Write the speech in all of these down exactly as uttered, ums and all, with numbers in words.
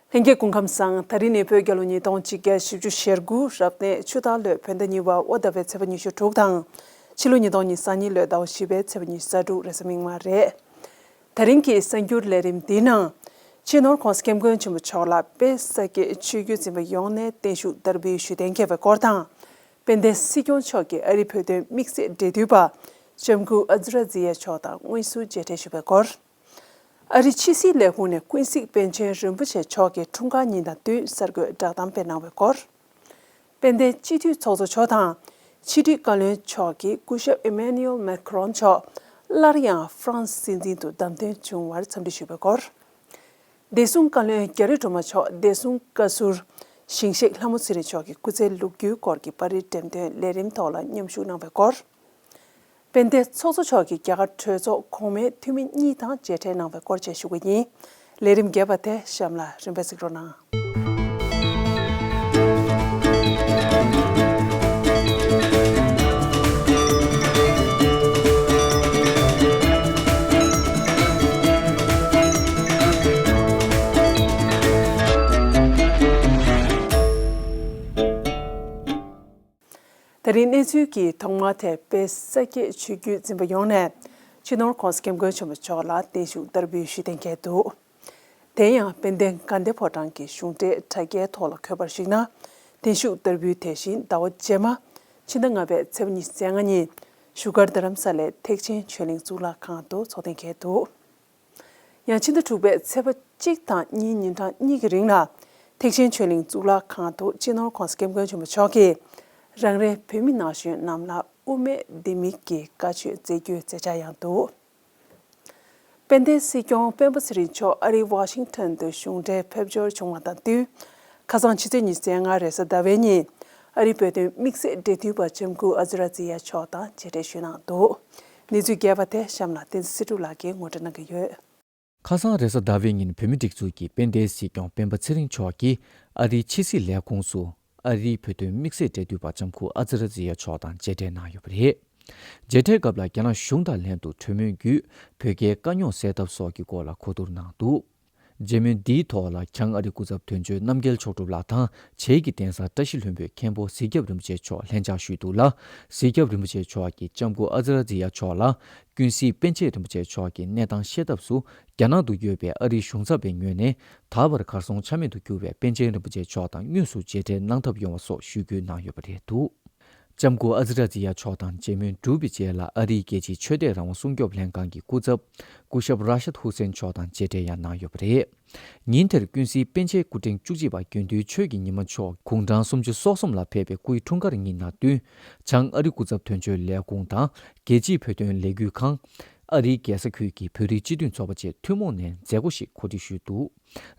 ལྷན་རྒྱས་སྐུ་ཁམས་བཟང་། ད་རིང་ནི་བོད་རྒྱལ་ལོ་ཉིས་སྟོང་ཆིག་བརྒྱ་བཞི་བཅུ་ཞེ་དགུ་རབ་གནས་ཆུ་སྟག་ལོའི་བོད་ཟླ་གཉིས་པ་དབོ་ཟླ་བའི་ཚེས་པ་ཉི་ཤུ་དྲུག་དང་། ཕྱི་ལོ་ཉིས་སྟོང་ཉི་ཤུ་རྩ་གཉིས་ལོའི་ཟླ་བ་བཞི་པའི་ཚེས་པ་ཉི་ཤུ་རྩ་དྲུག་རེས་གཟའ་མིག་དམར་རེད། ད་རིང་གི་གསར་འགྱུར་ལས་རིམ་འདིའི་ནང་། སྤྱི་ནོར་༧གོང་ས་༧སྐྱབས་མགོན་ཆེན་པོ་མཆོག་ལ་དཔལ་ས་སྐྱའི་ཆོས་བརྒྱུད་འཛིན་པ་ཡོངས་ནས་བརྟན་བཞུགས་བསྟར་འབུལ་ཞུས་གཏན་འཁེལ་བའི་སྐོར་དང་། དཔལ་ལྡན་སྲིད་སྐྱོང་མཆོག་གིས་ཨ་རིའི་བོད་དོན་དམིགས་བསལ་འབྲེལ་མཐུད་པ་ལྕམ་སྐུ་ཨ་ཛི་ར་ཛི་ཡ་མཆོག་དང་དངོས་སུ་མཇལ་འཕྲད་ཞུས་པའི་སྐོར། ཨ་རིའི་ཕྱི་སྲིད་ལས་ཁུངས་ནས་ཀུན་གཟིགས་པཎ་ཆེན་རིན་པོ་ཆེ་མཆོག་གི་འཁྲུངས་སྐར་ཉིན་དང་བསྟུན་གསར་འགོད་བསྒྲགས་གཏམ་སྤེལ་གནང་བའི་སྐོར། དཔལ་ལྡན་སྤྱི་འཐུས་ཚོགས་གཙོ་མཆོག་དང་ཕྱི་དྲིལ་བཀའ་བློན་མཆོག་གིས་སྐུ་ཞབས་ཨི་མེ་ནུ་ཨེལ་མེ་ཁ་རོན་མཆོག་སླར་ཡང་ཧྥ་རན་སི་སྲིད་འཛིན་དུ་བདམས་ཐོན་བྱུང་བར་འཚམས་འདྲི་ཞུས་པའི་སྐོར། བདེ་སྲུང་བཀའ་བློན་རྒྱ་རི་སྒྲོལ་མ་མཆོག་བདེ་སྲུང་བཀའ་ཟུར་ཞིང་གཤེགས་ལྷ་མོ་ཚེ་རིང་མཆོག་གི་སྐུ་ཚེའི་ལོ་རྒྱུས་སྐོར་གྱི་པར་རིས་འགྲེམས་སྟོན་ལས་རིམ་ཐོག་ལ་མཉམ་ཞུགས་གནང་བའི་སྐོར། དཔལ་ལྡན་ཚོགས་གཙོ་མཆོག་གིས་རྒྱ་གར་གྲོས་ཚོགས་གོང་མའི་འཐུས་མི་གཉིས་དང་མཇལ་འཕྲད་གནང་བའི་སྐོར་བཅས་ཞུ་གི་ཡིན། ལས་རིམ་རྒྱས་པ་དེ་གཤམ་ལ་རིམ་པས་གཟིགས་རོགས་གནང་། ད་རིང་གནས་ཚུལ་གྱི་ཐོག་མ་དེ་དཔལ་ས་སྐྱའི་ཆོས་བརྒྱུད་འཛིན་པ་ཡོངས་ནས་སྤྱི་ནོར་༧གོང་ས་༧སྐྱབས་མགོན་ཆེན་པོ་མཆོག་ལ་བརྟན་བཞུགས་བསྟར་འབུལ་ཞུས་གཏན་འཁེལ་འདུག་དེ་ཡང་དཔལ་ལྡན་དགའ་ལྡན་ཕོ་བྲང་གི་གཞུང་འབྲེལ་དྲ་རྒྱའི་ཐོག་ལ་འཁོད་པར་གཞིགས་ན། བརྟན་བཞུགས་བསྟར་འབུལ་དེ་བཞིན་ཟླ་བ་རྗེས་མ་ཕྱི་ཟླ་ལྔ་པའི་ཚེས་པ་ཉི་ཤུ་རྩ་ལྔ་ཉིན་བཞུགས་སྒར་རྡ་རམ་ས་ལའི་ཐེག་ཆེན་ཆོས་གླིང་གཙུག་ལག་ཁང་དུ་འཚོགས་གཏན་འཁེལ་འདུག་ཡང་ཕྱི་ཟླ་དྲུག་པའི་ཚེས་པ་གཅིག་དང་གཉིས་ཉིན་གྲངས་གཉིས་ཀྱི་རིང་ལ་ཐེག་ཆེན་ཆོས་གླིང་གཙུག་ལག་ཁང་དུ་སྤྱི་ནོར་༧གོང་ས་༧སྐྱབས་མགོན་ཆེན་པོ་མཆོག་གིས་རང་རེའི་བོད་མི་ན་གཞོན་རྣམས་ལ་དབུ་མེད་ལྡེ་མིག་གི་བཀའ་ཆོས་སྩལ་རྒྱུའི་མཛད་འཆར་ཡང་འདུག་དཔལ་ལྡན་སྲིད་སྐྱོང་སྤེན་པ་ཚེ་རིང་མཆོག་ཨ་རིའི་ཝ་ཤིང་ཊོན་དུ་གཞུང་འབྲེལ་ཕེབས་འབྱོར་བྱུང་བ་དང་བསྟུན། ཁ་སང་ཕྱི་ཚེས་ཉི་ཤུ་རྩ་ལྔ་རེས་གཟའ་ཟླ་བའི་ཉིན་ཨ་རིའི་བོད་དོན་དམིགས་བསལ་འབྲེལ་མཐུད་པ་ལྕམ་སྐུ་ཨ་ཛི་ར་ཛི་ཡ་མཆོག་དང་མཇལ་འཕྲད་ཞུས་གནང་འདུག་གནས་ཚུལ་རྒྱས་པ་དེ་གཤམ་ལ་བསྟན་འཛིན་སྲིད་སྒྲུབ་ལགས་ཀྱིས་ངོ་སྤྲོད་གནང་གི་ཡོད། ཁ་སང་རེས་གཟའ་ཟླ་བའི་ཉིན་བོད་མིའི་སྒྲིག་འཛུགས་ཀྱི་དཔལ་ལྡན་སྲིད་སྐྱོང་སྤེན་པ་ཚེ་རིང་མཆོག་གིས་ཨ་རིའི་ཕྱི་སྲིད་ལས་ཁུངས་སུ་ཨ་རིའི་བོད་དོན་དམིགས་བསལ་འབྲེལ་མཐུད་པ་ལྕམ་སྐུ་ཨ་ཛི་ར་ཛི་ཡ་མཆོག་དང་མཇལ་འཕྲད་གནང་ཡོད་པ་རེད། མཇལ་འཕྲད་སྐབས་ལ་རྒྱ་ནག་གཞུང་དང་ལྷན་དུ་གྲོས་མོལ་བརྒྱུད་བོད་རྒྱའི་དཀའ་རྙོག་སེལ་ཐབས་སོགས་ཀྱི་སྐོར་ལ་གོ་བསྡུར་གནང་འདུག་མཇལ་མོལ་འདིའི་ཐོག་ལ་བྱང་ཨ་རི་སྐུ་ཚབ་དོན་གཅོད་རྣམ་རྒྱལ་མཆོག་གྲུབ་ལགས་དང་བྱེས་ཀྱི་གདན་ས་བཀྲ་ཤིས་ལྷུན་པོའི་མཁན་པོ་གཟིག་སྐྱབས་རིན་པོ་ཆེ་མཆོག་ལྷན་བཅར་ཞུས་འདུག་ལ། གཟིག་སྐྱབས་རིན་པོ་ཆེ་མཆོག་གིས་ལྕམ་སྐུ་ཨ་ཛི་ར་ཛི་ཡ་མཆོག་ལ་ཀུན་གཟིགས་པཎ་ཆེན་རིན་པོ་ཆེ་མཆོག་གི་གནས་སྟངས་ཤེས་ཐབས་སུ་རྒྱ་ནག་ཏུ་ཡོད་པའི་ཨ་རིའི་གཞུང་ཚབ་པའི་ངོས་ནས་ད་བར་གར་སོང་ཆ་མེད་དུ་གྱུར་བའི་པཎ་ཆེན་རིན་པོ་ཆེ་མཆོག་དང་དངོས་སུ་མཇལ་འཕྲད་གནང་ཐབས་ཡོང་བ་སོགས་ཞུ་སྐུལ་གནང་ཡོད་པ་རེད་འདུག་ལྕམ་སྐུ་ཨ་ཛི་ར་ཛི་ཡ་མཆོག་དང་མཇལ་མོལ་གྲུབ་པའི་རྗེས་ལ་ཨ་རིའི་རྒྱལ་སྤྱིའི་ཆོས་དད་རང་དབང་སྲུང་སྐྱོབ་ལྷན་ཁང་གི་སྐུ་ཚབ་སྐུ་ཞབས་ར་ཤད་ཧུ་སེན་མཆོག་དང་མཇལ་འཕྲད་ཡང་གནང་ཡོད་པ་རེད། ཉིན་དེར་ཀུན་གཟིགས་པཎ་ཆེན་སྐུ་ཕྲེང་བཅུ་གཅིག་པ་དགེ་འདུན་ཆོས་ཀྱི་ཉི་མ་མཆོག་དགུང་གྲངས་སུམ་ཅུ་སོ་གསུམ་ལ་ཕེབས་པའི་སྐུའི་འཁྲུངས་སྐར་ཉིན་དང་བསྟུན། བྱང་ཨ་རི་སྐུ་ཚབ་དོན་གཅོད་ལས་ཁུངས་དང་རྒྱལ་སྤྱིའི་བོད་དོན་ལས་འགུལ་ཁང་། ཨ་རིའི་རྒྱལ་ས་ཁུལ་གྱི་བོད་རིགས་སྤྱི་མཐུན་ཚོགས་པ་བཅས་ཐུན་མོང་ནས་མཛད་སྒོ་ཞིག་གོ་སྒྲིག་ཞུས་འདུག་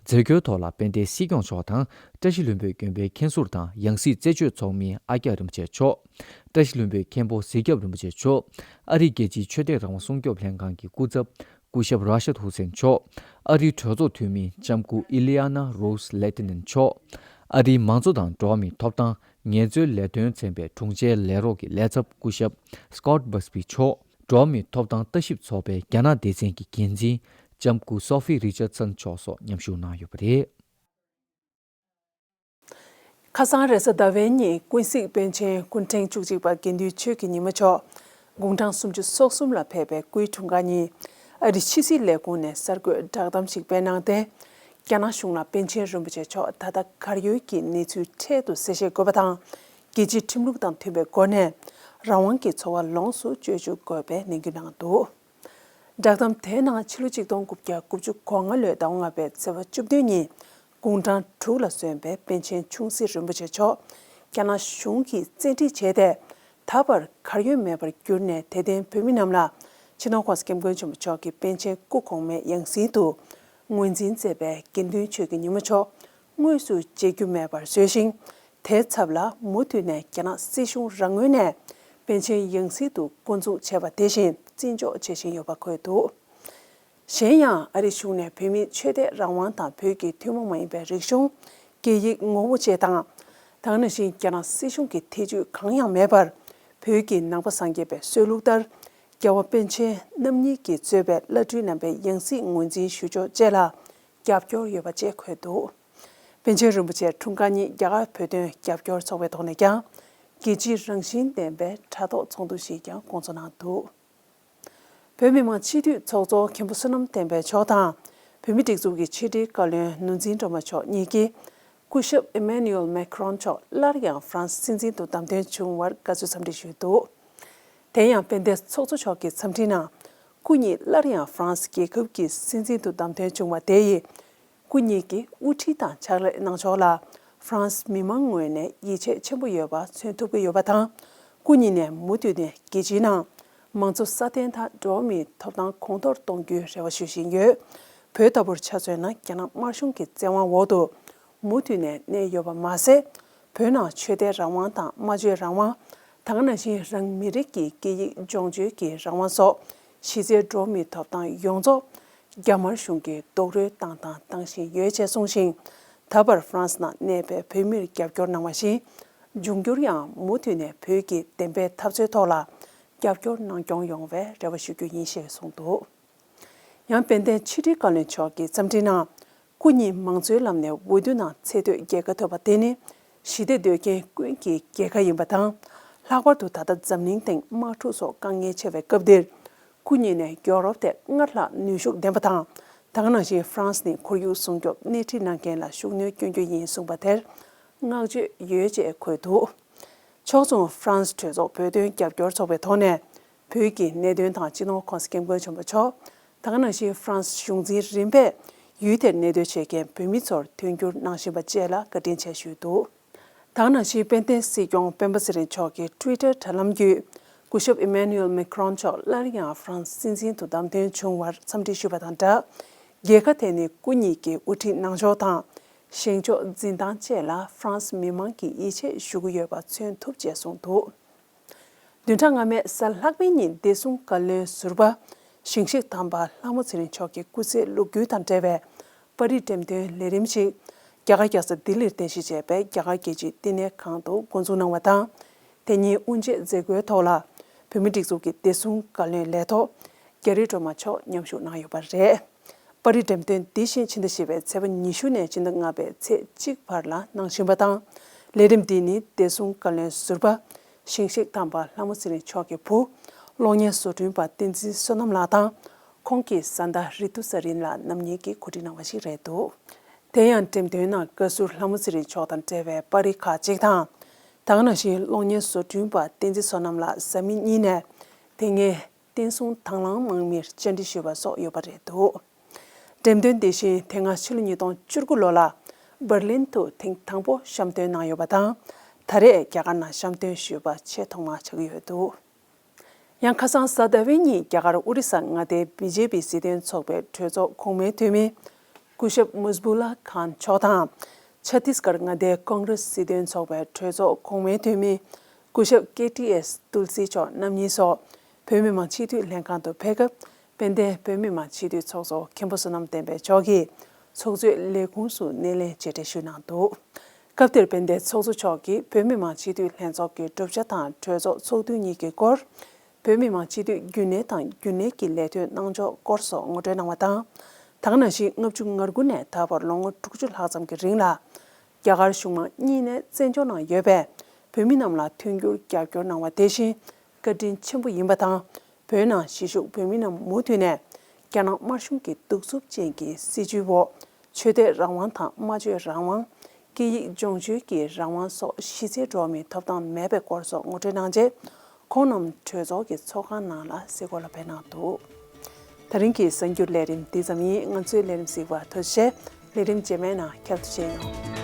མཛད་སྒོའི་ཐོག་ལ་དཔལ་ལྡན་སྲིད་སྐྱོང་མཆོག་དང་བཀྲ་ཤིས་ལྷུན་པོའི་དགོན་པའི་མཁན་ཟུར་དང་ཡང་སྲིད་རྩད་གཅོད་ཚོགས་མི་ཨ་ཀྱག་རིན་པོ་ཆེ་མཆོག་བཀྲ་ཤིས་ལྷུན་པོའི་མཁན་པོ་གཟིག་སྐྱབས་རིན་པོ་ཆེ་མཆོག་ཨ་རིའི་རྒྱལ་སྤྱིའི་ཆོས་དད་རང་དབང་སྲུང་སྐྱོབ་ལྷན་ཁང་གི་སྐུ་ཚབ་སྐུ་ཞབས་ར་ཤད་ཧུ་སེན་མཆོག་ཨ་རིའི་གྲོས་ཚོགས་འཐུས་མི་ལྕམ་སྐུ་ཨི་ལི་ཡ་ན་རོས་ལེ་ཏི་ནན་མཆོག་ཨ་རིའི་མང་གཙོ་དང་འགྲོ་བ་མིའི་ཐོབ་ཐང་ངལ་རྩོལ་ལས་དོན་ཚན་པའི་དྲུང་ཆེའི་ལས་རོགས་ཀྱི་ལས་ཚབ་སྐུ་ཞབས་སྐོད་བྷས་པི་མཆོག་འགྲོ་བ་མིའི་ཐོབ་ཐང་ལྟ་ཞིབ་ཚོགས་པའི་རྒྱ་ནག་སྡེ་ཚན་གྱི་འགན་འཛིན་ལྕམ་སྐུ་སོ་ཧྥི་རི་ཅར་སན་མཆོག་སོགས་མཉམ་ཞུགས་གནང་ཡོད་པ་རེད། ཁ་སང་རེས་གཟའ་ཟླ་བའི་ཉིན་ཀུན་གཟིགས་པཎ་ཆེན་སྐུ་ཕྲེང་བཅུ་གཅིག་པ་དགེ་འདུན་ཆོས་ཀྱི་ཉི་མ་མཆོག་དགུང་གྲངས་སུམ་ཅུ་སོ་གསུམ་ལ་ཕེབས་པའི་སྐུའི་འཁྲུངས་སྐར་ཉིན་ཨ་རི་ཕྱི་སྲིད་ལས་ཁུངས་ནས་གསར་འགོད་བསྒྲགས་གཏམ་ཞིག་སྤེལ་གནང་སྟེ། རྒྱ་ནག་གཞུང་ལ་པཎ་ཆེན་རིན་པོ་ཆེ་མཆོག་ད་ལྟ་གར་ཡོད་ཀྱི་གནས་ཚུལ་འཕྲལ་དུ་གསལ་བཤད་དགོས་པ་དང་། རྒྱལ་སྤྱིའི་ཁྲིམས་ལུགས་དང་མཐུན་པའི་སྒོ་ནས་རང་དབང་གི་འཚོ་བ་ལོངས་སུ་སྤྱོད་བཅུག་དགོས་པའི་ནན་སྐུལ་གནང་འདུག་བསྒྲགས་གཏམ་དེའི་ནང་ཕྱི་ལོ་ཆིག་སྟོང་དགུ་བརྒྱ་དགུ་བཅུ་གོ་ལྔ་ལོའི་ཟླ་བ་ལྔ་པའི་ཚེས་པ་བཅུ་བདུན་ཉིན་དགུང་གྲངས་དྲུག་ལ་སོན་པའི་པཎ་ཆེན་ཆུང་སྲིད་རིན་པོ་ཆེ་མཆོག་རྒྱ་ནག་གཞུང་གིས་བཙན་ཁྲིད་བྱས་ཏེ། ད་བར་གར་ཡོད་མེད་པར་གྱུར་ནས་དད་ལྡན་བོད་མི་རྣམས་ལ་སྤྱི་ནོར་༧གོང་ས་༧སྐྱབས་མགོན་ཆེན་པོ་མཆོག་གི་པཎ་ཆེན་སྐུ་གོང་མའི་ཡང་སྲིད་དུ་ངོས་འཛིན་མཛད་པའི་དགེ་འདུན་ཆོས་ཀྱི་ཉི་མ་མཆོག་དངོས་སུ་མཇལ་རྒྱུ་མེད་པར་བཟོས་ཤིང་། དེའི་ཚབ་ལ་མུ་མཐུད་ནས་རྒྱ་ནག་སྲིད་གཞུང་རང་ངོས་ནས་པཎ་ཆེན་ཡང་སྲིད་དུ་བསྐོ་འཛུགས་བྱས་པ་དེ་བཞིན་བརྩི་འཇོག་བྱེད་བཞིན་ཡོད་པ་འཁོད་འདུག་གཞན་ཡང་ཨ་རི་གཞུང་ནས་བོད་མིའི་ཆོས་དད་རང་དབང་དང་བོད་ཀྱི་ཐུན་མོང་མ་ཡིན་པའི་རིག་གཞུང་། སྐད་ཡིག་ངོ་བོ་བཅས་དང་། ད་ག་ནང་བཞིན་རྒྱ་ནག་སྲིད་གཞུང་གི་ཐེ་ཇུས་གང་ཡང་མེད་པར། བོད་ཀྱི་ནང་པ་སངས་རྒྱས་པའི་སྲོལ་ལུགས་ལྟར། རྒྱལ་བ་པཎ་ཆེན་རྣམ་གཉིས་ཀྱིས་གཙོས་པའི་བླ་སྤྲུལ་རྣམ་པའི་ཡང་སྲིད་ངོས་འཛིན་ཞུ་ཕྱོགས་བཅས་ལ་རྒྱབ་སྐྱོར་ཡོད་པ་བཅས་འཁོད་འདུག་པཎ་ཆེན་རིན་པོ་ཆེ་འཁྲུངས་སྐར་ཉིན་རྒྱ་གར་བོད་དོན་རྒྱབ་སྐྱོར་ཚོགས་པའི་ཐོག་ནས་ཀྱང་རྒྱལ་སྤྱིའི་རང་བཞིན་ལྡན་པའི་དྲ་ཐོག་ཚོགས་འདུ་ཞིག་ཀྱང་སྐོང་ཚོགས་གནང་འདུག་བོད་མི་མང་སྤྱི་འཐུས་ཚོགས་གཙོ་མཁན་པོ་བསོད་ནམས་བསྟན་འཕེལ་མཆོག་དང་། བོད་མིའི་སྒྲིག་འཛུགས་ཀྱི་ཕྱི་དྲིལ་བཀའ་བློན་ནོར་འཛིན་སྒྲོལ་མ་མཆོག་གཉིས་ཀྱིས། སྐུ་ཞབས་ཨི་མེ་ནུ་ཨེལ་མེ་ཁི་རོན་མཆོག་སླར་ཡང་ཧྥ་རན་སི་སྲིད་འཛིན་དུ་བདམས་ཐོན་བྱུང་བར་དགའ་བསུའི་འཚམས་འདྲི་ཞུས་འདུག་དེ་ཡང་དཔལ་ལྡན་ཚོགས་གཙོ་མཆོག་གི་འཚམས་འདྲིའི་ནང་། སྐུ་ཉིད་སླར་ཡང་ཧྥ་རན་སི་རྒྱལ་ཁབ་ཀྱི་སྲིད་འཛིན་དུ་བདམས་ཐོན་བྱུང་བ་དེ་ཡིས། སྐུ་ཉིད་ཀྱི་དབུ་ཁྲིད་དང་ཕྱག་ལས་གནང་ཕྱོགས་ལ་ཧྥ་རན་སི་མི་མང་ངོས་ནས་ཡིད་ཆེས་ཆེན་པོ་ཡོད་པ་མཚོན་ཐུབ་ཀྱི་ཡོད་པ་དང་། སྐུ་ཉིད་ནས་མུ་མཐུད་ནས་རྒྱལ་སྤྱིའི་ནང་མང་གཙོ་སྲ་བརྟན་དང་འགྲོ་བ་མིའི་ཐོབ་ཐང་གོང་མཐོར་གཏོང་རྒྱུའི་རེ་བ་ཞུ་བཞིན་ཡོད། བོད་ལྟ་བུར་ཆ་མཚོན་ན་རྒྱ་ནག་དམར་གཞུང་གི་བཙན་དབང་འོག་ཏུ་མུ་མཐུད་ནས་གནས་ཡོད་པ་མ་ཟད། བོད་ནང་ཆོས་དད་རང་དབང་དང་སྨྲ་བརྗོད་རང་དབང་། ད་ག་ནང་བཞིན་རང་མི་རིགས་ཀྱི་སྐད་ཡིག་སྦྱོང་སྤྱོད་ཀྱི་རང་དབང་སོགས་གཞི་རྩའི་འགྲོ་བ་མིའི་ཐོབ་ཐང་ཡོངས་རྫོགས་རྒྱ་དམར་གཞུང་གིས་རྡོག་རོལ་བཏང་དང་བཏང་བཞིན་ཡོད་ཅེས་གསུངས་ཤིང་། ད་བར་ཧྥ་རན་སི་ནང་གནས་པའི་བོད་མིར་རྒྱབ་སྐྱོར་གནང་བ་བཞིན། འབྱུང་འགྱུར་ཡང་མུ་མཐུད་ནས་བོད་ཀྱི་བདེན་པའི་འཐབ་རྩོད་ཐོག་ལ་རྒྱབ་སྐྱོར་གནང་སྐྱོང་ཡོང་བའི་རེ་བ་ཞུ་རྒྱུ་ཡིན་ཞེས་གསུངས་འདུག་ཡང་དཔལ་ལྡན་ཕྱི་དྲིལ་བཀའ་བློན་མཆོག་གི་འཚམས་འདྲིའི་ནང་། སྐུ་ཉིད་མང་གཙོའི་ལམ་ནས་འོས་བསྡུ་ནང་ཚད་མཐོའི་རྒྱལ་ཁ་ཐོབ་པ་དེ་ནི་ཞི་བདེ་འདོད་མཁན་ཀུན་གྱི་རྒྱལ་ཁ་ཡིན་པ་དང་། ལྷག་པར་དུ་ད་ལྟ་འཛམ་གླིང་སྟེང་དམག་འཁྲུག་སོགས་དཀའ་ངལ་ཆེ་བའི་སྐབས་འདིར། སྐུ་ཉིད་ནས་ཡོ་རོབ་ཐད་སྔར་ལྷག་ནུས་ཤུགས་ལྡན་པ་དང་། ད་ག་ནང་བཞིན་ཧྥ་རན་སི་ནི་ཁོར་ཡུག་སྲུང་སྐྱོབ་སྣེ་ཁྲིད་གནང་མཁན་ལ་ཤུགས་སྣོན་སྐྱོན་རྒྱུ་ཡིན་གསུངས་པ་དེར་བསྔགས་བརྗོད་ཡོད་ཅེས་འཁོད་འདུག་ཕྱོགས་མཚུངས་ཧྥ་རན་སི་གྲོས་ཚོགས་བོད་དོན་རྒྱབ་སྐྱོར་ཚོགས་པའི་ཐོག་ནས། བོད་ཀྱི་གནད་དོན་དང་སྤྱི་ནོར་༸གོང་ས་༸སྐྱབས་མགོན་ཆེན་པོ་མཆོག་ད་ག་ནང་བཞིན་ཧྥ་རན་སི་གཞུང་འཛིན་རིམ་པས་ཡུལ་དེར་གནས་སྡོད་བྱེད་མཁན་བོད་མི་ཚོར་མཐུན་འགྱུར་གནང་བཞིན་པ་བཅས་ལ་བཀའ་དྲིན་ཆེ་ཞུས་འདུག་ད་ག་ནང་བཞིན་དཔལ་ལྡན་སྲིད་སྐྱོང་སྤེན་པ་ཚེ་རིང་མཆོག་གིས་ཊུའི་ཊར་དྲ་ལམ་བརྒྱུད། སྐུ་ཞབས་ཨི་མེ་ནུ་ཨེལ་མེ་ཁི་རོན་མཆོག་སླར་ཡང་ཧྥ་རན་སི་སྲིད་འཛིན་དུ་བདམས་ཐོན་བྱུང་བར་འཚམས་འདྲི་ཞུས་པ་དང་སྦྲགས། རྒྱལ་ཁ་དེ་ནི་སྐུ་ཉིད་ཀྱི་དབུ་ཁྲིད་གནང་ཕྱོགས་དང་། བཞེངས་ཕྱོགས་འཛིན་སྟངས་བཅས་ལ་ཧྥ་རན་སི་མི་མང་གིས་ཡིད་ཆེས་ཞུ་གི་ཡོད་པ་མཚོན་ཐུབ་ཅེས་གསུངས་འདུག་བདུན་ཕྲག་སྔ་མའི་གཟའ་ལྷག་པའི་ཉིན་བདེ་སྲུང་བཀའ་བློན་ཟུར་པ་ཞིང་གཤེགས་དམ་པ་ལྷ་མོ་ཚེ་རིང་མཆོག་གི་སྐུ་ཚེའི་ལོ་རྒྱུས་དང་འབྲེལ་བའི་པར་རིས་འགྲེམས་སྟོན་ལས་རིམ་ཞིག་རྒྱ་གར་རྒྱལ་ས་ལྡི་ལིར་རྟེན་གཞི་བྱས་པའི་རྒྱ་གར་རྒྱལ་སྤྱིའི་བསྟི་གནས་ཁང་དུ་འགོ་འཛུགས་གནང་བ་དང་། དེ་ཉིན་དབུ་འབྱེད་མཛད་སྒོའི་ཐོག་ལ་བོད་མིའི་སྒྲིག་འཛུགས་ཀྱི་བདེ་སྲུང་བཀའ་བློན་ལས་ཐོག་རྒྱ་རི་སྒྲོལ་མ་མཆོག་མཉམ་ཞུགས་གནང་ཡོད་པ་རེད། པར་རིས་འགྲེམས་སྟོན་འདི་བཞིན་ཕྱི་ཟླ་བཞི་པའི་ཚེས་པ་ཉི་ཤུ་ནས་ཕྱི་ཟླ་ལྔ་པའི་ཚེས་གཅིག་བར་ལ་གནང་བཞིན་པ་དང་། ལས་རིམ་འདི་ནི་བདེ་སྲུང་བཀའ་བློན་ཟུར་པ་ཞིང་གཤེགས་དམ་པ་ལྷ་མོ་ཚེ་རིང་མཆོག་གི་བུ་གློག་བརྙན་བཟོ་སྐྲུན་པ་བསྟན་འཛིན་བསོད་ནམས་ལགས་དང་། ཁོང་གི་བཟའ་ཟླ་རི་ཏུ་ས་རིན་ལགས་རྣམ་གཉིས་ཀྱིས་གོ་སྒྲིག་གནང་བ་ཞིག་རེད་འདུག་དེ་ཡང་འགྲེམས་སྟོན་ནང་བཀའ་ཟུར་ལྷ་མོ་ཚེ་རིང་མཆོག་དང་འབྲེལ་བའི་པར་རིས་ཁག་ཅིག་དང་། ད་ག་ནང་བཞིན་གློག་བརྙན་བཟོ་སྐྲུན་པ་བསྟན་འཛིན་བསོད་ནམས་ལགས་བཟའ་མི་གཉིས་ནས་དེ་སྔའི་བསྟན་སྲུང་དང་བླངས་དམག་མིར་བཅར་འདྲི་ཞུས་པ་སོགས་ཡོད་པ་རེད་འདུག་འགྲེམས་སྟོན་དེ་བཞིན་དེ་སྔ་ཕྱི་ལོ་ཉིས་སྟོང་བཅུ་དགུ་ལོ་ལ་འབར་ལིན་དུ་ཐེངས་དང་པོ་བཤམས་སྟོན་གནང་ཡོད་པ་དང་། ད་རེས་རྒྱ་གར་ནང་བཤམས་སྟོན་ཞུས་པ་ཆེས་ཐོག་མ་ཆགས་ཀྱི་ཡོད་འདུག་ཡང་ཁ་སང་གཟའ་ཟླ་བའི་ཉིན་རྒྱ་གར་ཨོ་རི་ས་མངའ་སྡེའི་བི་ཇེ་པི་སྲིད་དོན་ཚོགས་པའི་གྲོས་ཚོགས་གོང་མའི་འཐུས་མི་སྐུ་ཞབས་མུས་བུ་ལ་ཁཱན་མཆོག་དང་། ཆ་ཏིས་གར་མངའ་སྡེའི་ཀོང་གྲེས་སྲིད་དོན་ཚོགས་པའི་གྲོས་ཚོགས་གོང་མའི་འཐུས་མི་སྐུ་ཞབས་ཀེ་ཏི་ཨེས་ཏུལ་སི་མཆོག་རྣམ་གཉིས་སོགས་བོད་མི་མང་སྤྱི་འཐུས་ལྷན་ཁང་དུ་ཕེབས་སྐབས། དཔལ་ལྡན་བོད་མི་མང་སྤྱི་འཐུས་ཚོགས་གཙོ་མཁན་པོ་བསོད་ནམས་བསྟན་འཕེལ་མཆོག་གིས་ཚོགས་གཙོའི་ལས་ཁུངས་སུ་སྣེ་ལེན་མཇལ་འཕྲད་ཞུས་གནང་འདུག་སྐབས་དེར་དཔལ་ལྡན་ཚོགས་གཙོ་མཆོག་གིས་བོད་མི་མང་སྤྱི་འཐུས་ལྷན་ཚོགས་ཀྱི་གྲུབ་ཆ་དང་གྲོས་ཚོགས་ཚོགས་དུས་གཉིས་ཀྱི་སྐོར། བོད་མི་མང་སྤྱི་འཐུས་རྒྱུན་ལས་དང་རྒྱུན་ལས་ཀྱི་ལས་དོན་གནང་ཕྱོགས་སྐོར་སོགས་ངོ་སྤྲོད་གནང་བ་དང་། ད་ག་ནང་བཞིན་ལྔ་བཅུ་ང་དགུ་ནས་ད་བར་ལོ་ངོ་དྲུག་ཅུ་ལྷག་ཙམ་གྱི་རིང་ལ། རྒྱ་གར་གཞུང་མང་གཉིས་ནས་བཙན་བྱོལ་ནང་ཡོད་པའི་བོད་མི་རྣམས་ལ་མཐུན་འགྱུར་རྒྱབ་སྐྱོར་གནང་བ་དེ་བཞིན་བཀའ་དྲིན་ཆེན་པོ་ཡིན་པ་དང་། བོད་ནང་གཞིས་བཞུགས་བོད་མི་རྣམས་མུ་མཐུད་ནས་རྒྱ་ནག་དམར་གཞུང་གི་གདུག་རྩུབ་ཅན་གྱི་སྲིད་བྱུས་འོག་ཆོས་དད་རང་དབང་དང་སྨྲ་བརྗོད་རང་དབང་། སྐད་ཡིག་སྦྱོང་བརྡར་གྱི་རང་དབང་སོགས་གཞི་རྩའི་འགྲོ་བ་མིའི་ཐོབ་ཐང་མེད་པའི་སྐོར་སོགས་ངོ་སྤྲོད་གནང་རྗེས། ཁོང་རྣམས་གྲོས་ཚོགས་ཀྱི་ཚོགས་ཁང་ནང་ལ་གསལ་བསྒྲགས་ལ་ཕེབས་གནང་འདུག་ད་རིང་གི་གསར་འགྱུར་ལས་རིམ་འདི་ཙམ་ཡིན། ང་ཚོའི་ལས་རིམ་གཟིགས་པར་ཐུགས་རྗེ་ཆེ། ལས་རིམ་རྗེས་མའི་ནང་མཇལ་དུ་བྱེད་ཡོང་།